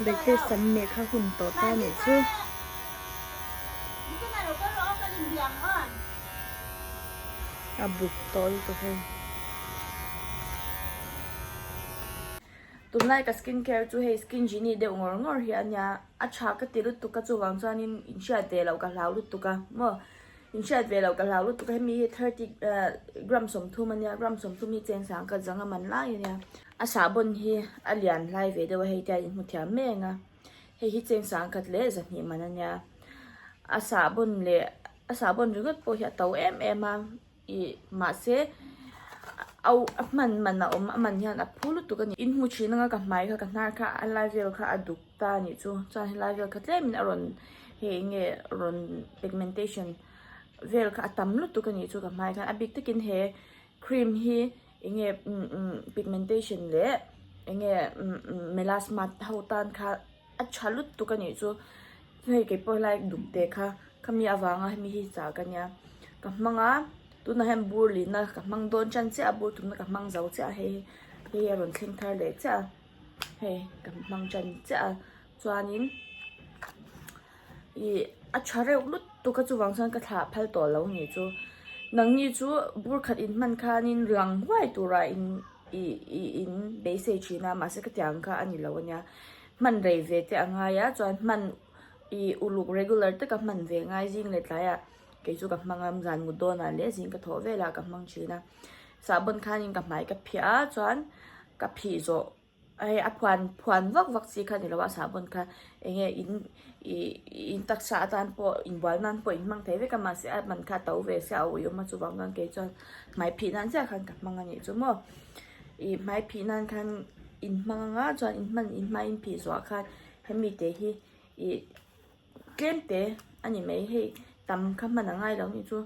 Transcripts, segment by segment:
Breakfast an meh kha hun tawh ta nih chu. A buk tawh lutuk hei. Tunlai ka skin care chu hei skin genie deuh ngawr ngawr hi a nia a tha ka ti lutuk a chuvang chuanin inhriat ve loh ka hlau lutuk a maw inhriat ve loh ka hlau lutuk a hemi hi thirty ah gram 30 a nia gram 30 hi cheng sang khat zanga man lai a nia a sahbawn hi a lian hlai ve deuh a hei te a inhmu thiam mek a hei hi cheng sang khat leh zahnih man a nia a sahbawn leh a sahbawn ringawt pawh hi a to em em a. Ih mahse a a hman man a awm a man hian a phu lutuk a ni. In hmu thin anga ka hmai kha ka hnar kha a lai vel kha a duk ta a nih chu chuan helai vel kha tlem in a rawn hei eng nge rawn pigmentation vel kha a tam lutuk a nih chu ka hmai khan a bik takin he cream hi eng nge umm pigmentation leh eng nge umm melasma ho tan kha a tha lutuk a nih chu hei kei pawh helai duk te kha khami avanga hemi hi chah ka nia ka hmang a tunah hian bur lihna ka hmang dawn tan chiah a bur tumna ka hmang zo chiah a hei hei a rawn thleng thar leh chiah a hei ka hmang tan chiah a chuanin ih a tha reuh lutuk a chuvang chuan ka thlah phal tawh lo nih chu nangni chu bur khat in hman khanin lang huai tura in. Ih ih in beisei thin a mahse ka tiang kha a ni lo a nia hman rei ve te a ngai a chuan hman ih uluk regular taka hman ve ngai zing leh tlaiah kei chu ka hmang a zan mut dawnah leh zing ka thawh velah ka hmang thin a sahbawn khanin ka hmai ka phiah a chuan ka phih zawh. Hei a phuan phuan vak vak chi kha a ni lo a sahbawn kha eng nge in ih in taksa atan pawh inbual nan pawh in hmang thei vek a mahse a man kha a to ve sia a ui awm a chuvang chuan kei chuan hmai phih nan chiah khan ka hmang a nih chu maw ih hmai phih nan khan in hmang anga chuan in hman in hmai in phih zuah khan hemi te hi ih tlem te a ni mai hei tam kha hman a ngai lo a nih chu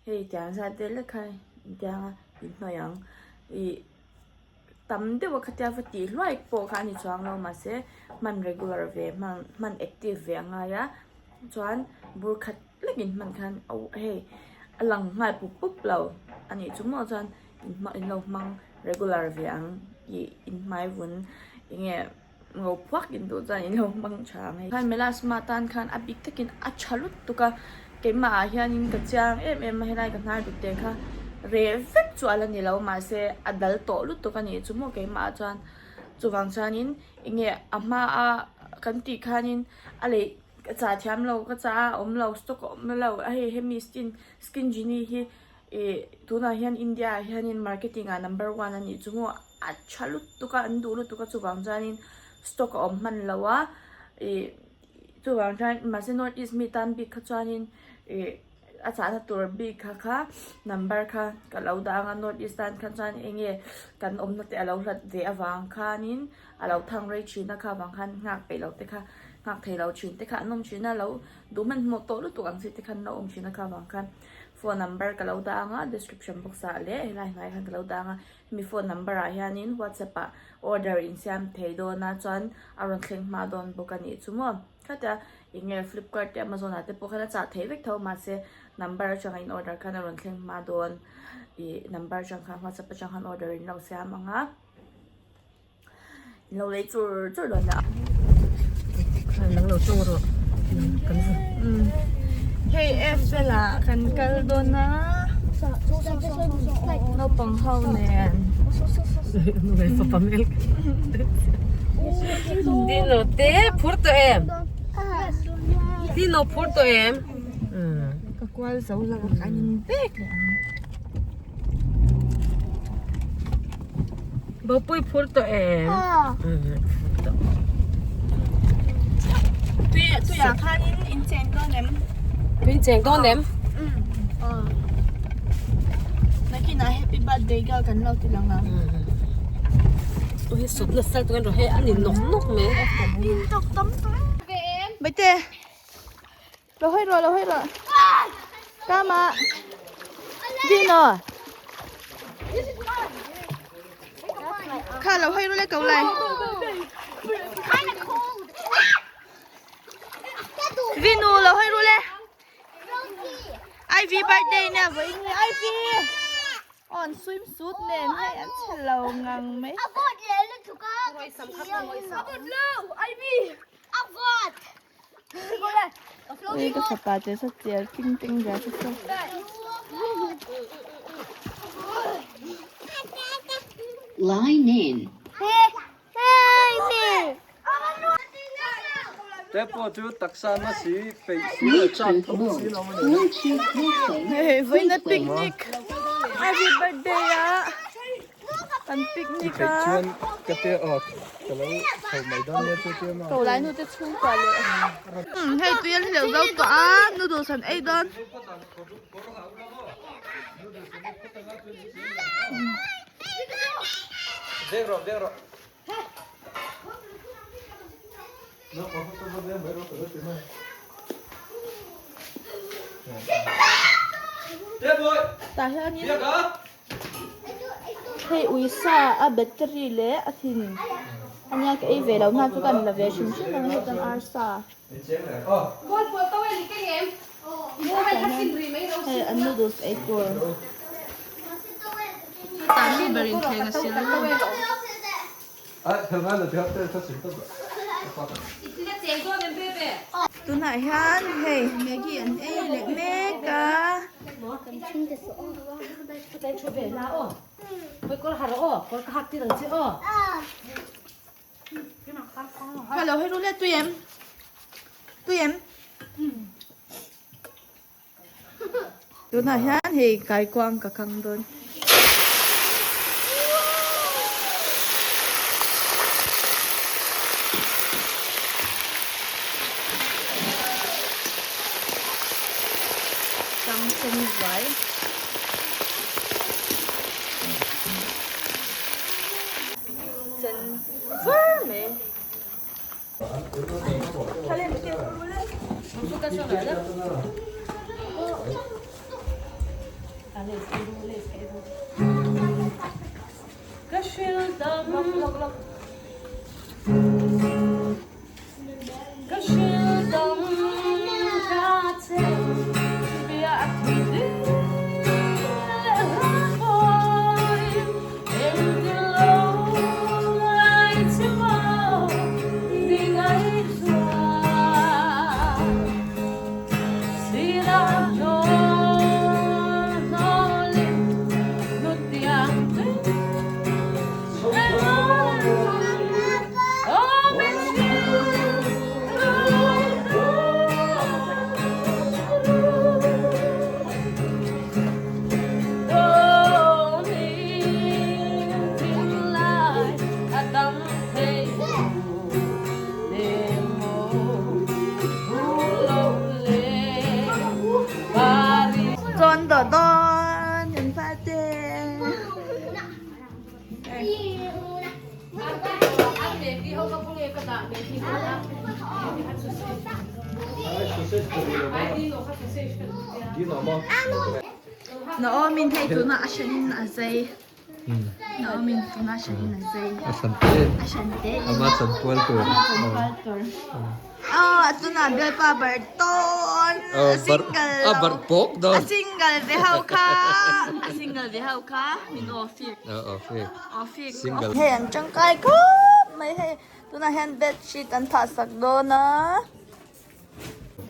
hei tiang zat vel lek kha intiang a inhnawih ang ih. Tam deuh a khatia va tih hluai pawh kha a ni chuang lo mahse hman regular ve hman hman active ve a ngai a chuan bur khat lek in hman khan hei a lang nghal pup pup lo a nih chu maw chuan in lo hmang regular ve ang tih in hmai vun eng nge. Ngo phuak in duh chuan in lo hmang tha ang hei. Khan melasma tan khan a bik takin a tha lutuk a, keimah ah hianin ka chiang em em a helai ka hnar duk te kha reh vek chu a la ni lo mahse a dal tawh lutuk a nih chu maw keimah ah chuan chuvang chuanin eng nge a hma a kan tih khanin a lei ka chah thiam lo ka chah a awm lo stock a awm lo a hei hemi skin skin genie hi ih tunah hian India ah hianin marketing ah number one a nih chu maw. A tha lutuk a an duh lutuk a chuvang chuanin stock a awm hman lo a ih chuvang chuan mahse north east mi tan bik kha chuanin ih a chahna tur bik kha kha number kha ka lo dah ang a north east tan kha chuan eng nge kan awmna te a lo hlat ve avang khanin a lo thang rei thin a kha vang khan nghak peih lo te kha nghak thei lo thin te kha an awm thin a lo duh hmanhmawh tawh lutuk ang chi te khan an lo awm thin a kha vang khan phone number ka lo dah ang a description box ah leh helai hnuaiah khan ka lo dah ang a. Mi phone number ah hianin whatsapp ah order in siam thei dawn a chuan a rawn thleng hma dawn bawk a nih chu maw khatia eng nge flipkart te amazon ah te pawh khan a chah theih vek tho mahse number atanga in order khan a rawn thleng hma dawn ih number atang khan whatsapp atang khan order in lo siam ang a in lo lei chur chur dawn nia. Nang lo tawng rawh kan va. Hei Eiffel ah kan kal dawn a naupang ho nen. Dino te phur tawh em? Dino phur tawh em? Ka kual zo lo an in vek leh ang. Bawpui phur tawh em? Tui tuiah khanin in cheng dawn em? Tui in cheng dawn em? Nakinah happy birthday girl kan lo ti lang ang. Ui hi sut nasa lutuk an rawh hei a ni nawk nawk mai. In tawk tam tawh em? Baite. Lo hawi rawh, lo hawi rawh. Tama. Dino. Kha lo hawi rawh le ko lai. Vinu lo hawi rawh le. Ivy birthday na voi ni Ivy. On swimsuit nen hei an chhe lo ngang mai. Ui ka fapa che sa chiar ting teng zia che saw. Line in. Te pawh chu taksa na si peih si leh chak tho si lo a ni a. Hei vawiina picnic happy birthday a kan picnic a. Theih chuan ka te aw ka lo chho mai dawn nia chu tia maw. Ko lai nu te chhungkua leh. Hei tui an hleuh zo tawh a noodles an ei dawn. Veng rawh veng rawh. Tah hianin hei uisa a battery leh a thin ania ka ei ve lo hna chu ka la ve hrim hrim ang hei chuan arsa hei an noodles ei tur tah nu berin thleng a sil Tunah hian hei Maggie an ei leh mek a. Hello hei rule tui em tui em Tunah hian hei kaikuang ka kang dawn. Kang sen zuai. Sen var mai. Dawn dawn dawn kan fate. Naomi hei tuna a hran in a zai. Naomi tuna a hran in a zai. A hran te. A hran te. Ama chanpual tur. Ama chanpual tur. Oh, tuna bialpa bar tawn. Oh, bar, Single a bar pawk dawn. A single ve ho kha. A single ve ho kha. Min ofik. Oh, ofik. Ofik. Single. Hei an tangkai khawp mai hei. Tunah hian bed sheet an phah sak dawn a.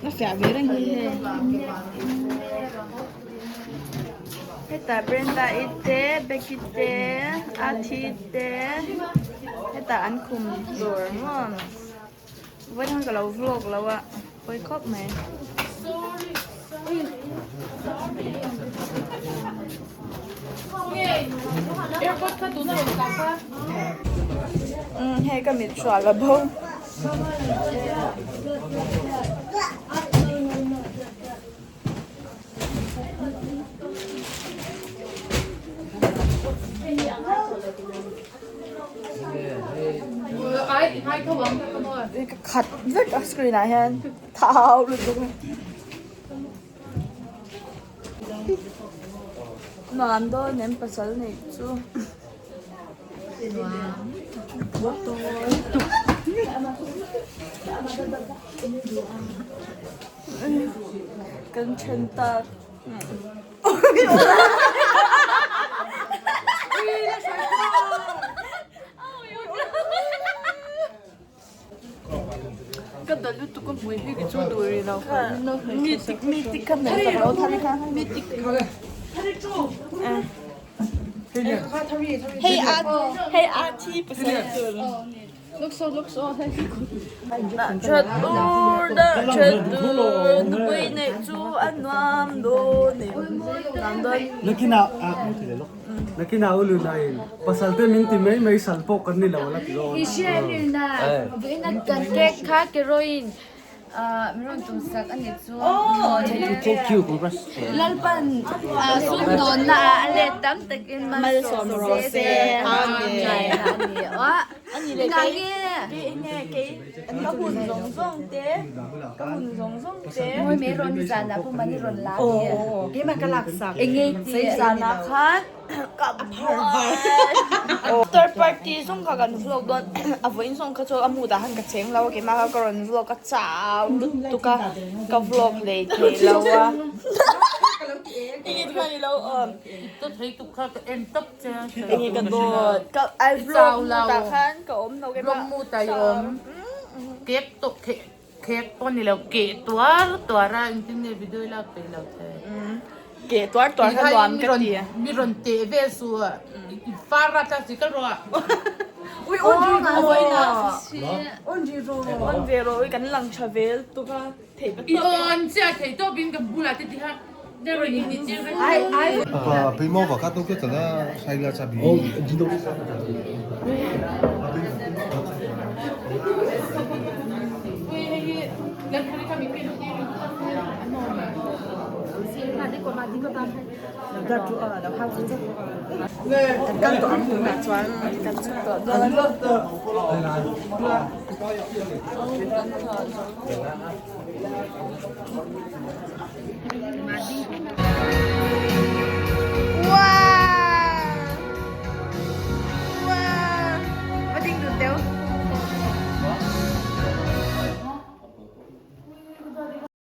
A fiah ve reng hi hei. Hetah Brenda i te, Becky te, Athi te hetah an khum tur maw. Vawiin khan ka lo vlog lo a, pawi khawp mai. Umm hei ka mit hrual a bo. Ka khat vek a screen ah hian thau lutuk a nuam dawn em pasal neih chu kan then tak. Ka dal lutuk a hmui hi ki chu duh rih lo. Mi tik mi tik kha hmel tak lo thari kha mi tik. Hei a hei a thi pasal tur. That ur dah that ur nupui neih chu a nuam dawn e. Nuam dawn. Nakinah a nakinah u Lunain pasal te min ti mai mai sal pawh kan ni lo la ti dawn. I hria em Luna? Vawiin a kan cake kha keroin min rawn tum sak a nih chu. Lalpan sumdawnna ah a let tam takin malsawm rawh se. Amen. Ani leh kei kei enge kei ka hun zawng zawng te ka hun zawng zawng te Mawi mai rawn zanah pawh mani rawn la a ni. Keimah ka lak sak. Enge ti zanah khan ka phar var. After party zawng kha kan vlog dawn a vawiin zawng kha chu a mood ah khan ka cheng lo a keimah kha ka rawn vlog a chau lutuk a ka vlog hlei thei lo a. Enge ti khan i lo awm. Ka thei tuk kha ka en tawp che. Enge ka dawt ka I vlog mood ah khan ka awm lo Vlog mood ah i awm. Kek tawh khek pawh ni lo keh tuar tuar a engtin nge video i lak peih lo che. Keh tuar tuar kha nuam ka ti. Mi rawn teh vel su a i far a tla si ka rawh. Ui on ri rawh on ri rawh on ve rawh ui kan lang tha vel tuk a. I awn chiah thei tawp in ka bulah te tiha Kan kal tawh ang tunah chuan kan chhuk tawh dawn.